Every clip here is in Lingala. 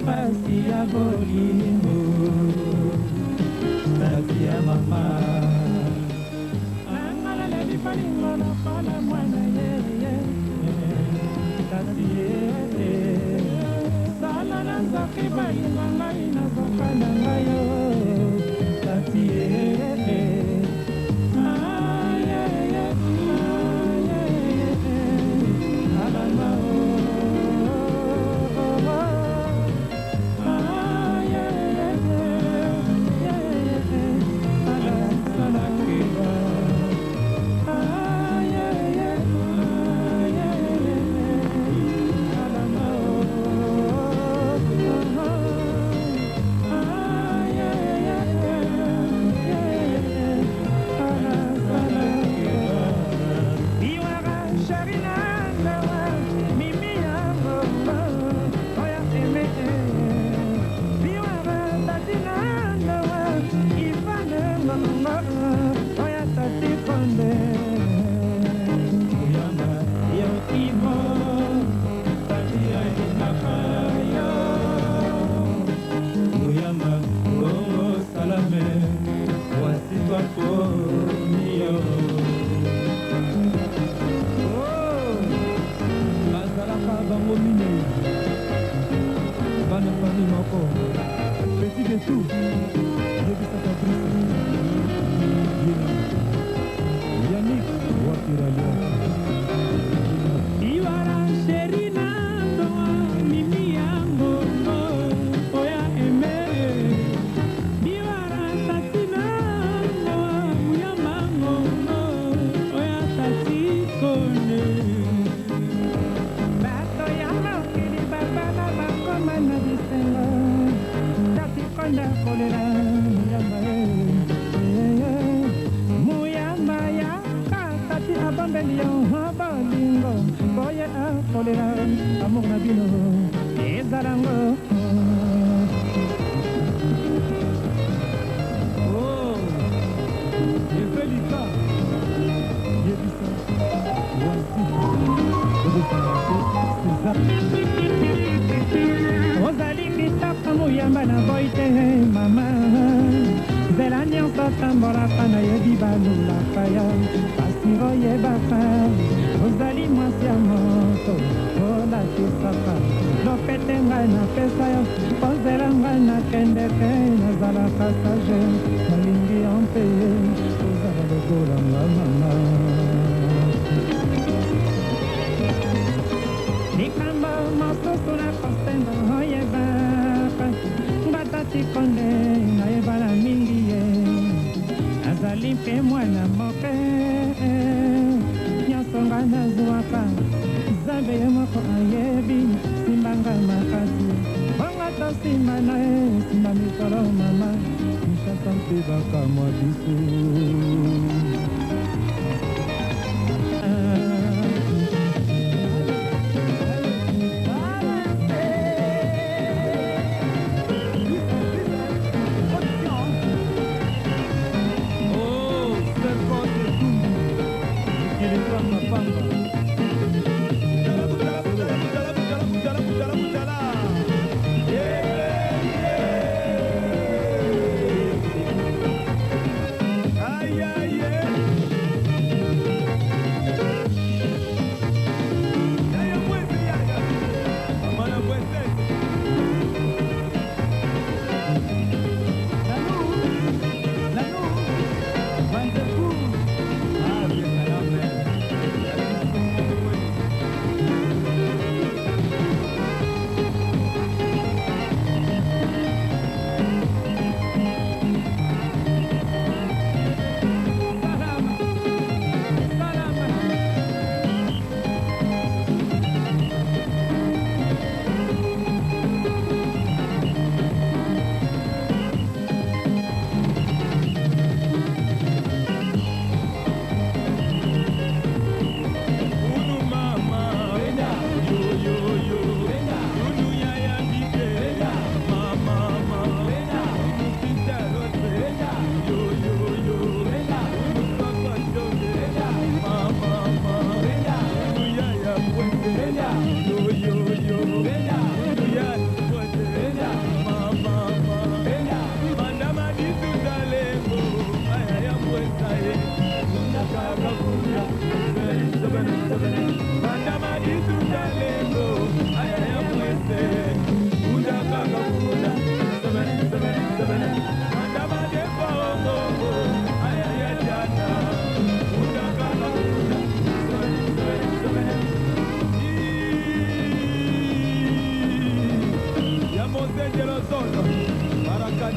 Pasi ya bolingo Tati ya mama Nga naleli bolingo lokola mwana ye Tati ye Sala nazoki bolingo ngai nazoka na ngai yo Tati ye Bazalaka bango minei, bana famille moko. Petit Getou, yebisa Fabrice Yena Yannick Wakiralia. Iwara sheri na ndoa mimi yango oya eme Biwara tati na ndoa muyamango oya tati kone Bato ya mokili babala bakoma na bisengo Tati konda kolela muyamba Muyamba yaka tati abombeli yo bolingo boye akolela amour na bino ezalango. Oh, Evelika, yebisa Wazito, obosana te César. Ozali kitoko muyamba na boyi te mama nzela nyonso tambolaka nayebi balulaka yo kasi oyebaka ozali mwasi ya moto olakisaka lopete ngai napesa yo ozela ngai nakendeke nazalaka sage nalingi yo mpe ozala lokola nga mama likambo mosusu nakosenga oyebaka ngatati konde nayebala mingi ye azali mpe mwana moke nyonso nga nazwaka nzambe ye moko ayebi simbanga makasi bongo tosimba na ye simba mikolo mama Kinshasa mpe bakamwa biso. Oh, Serpent Etumbu, mokili pamba pamba.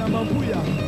Mabuya.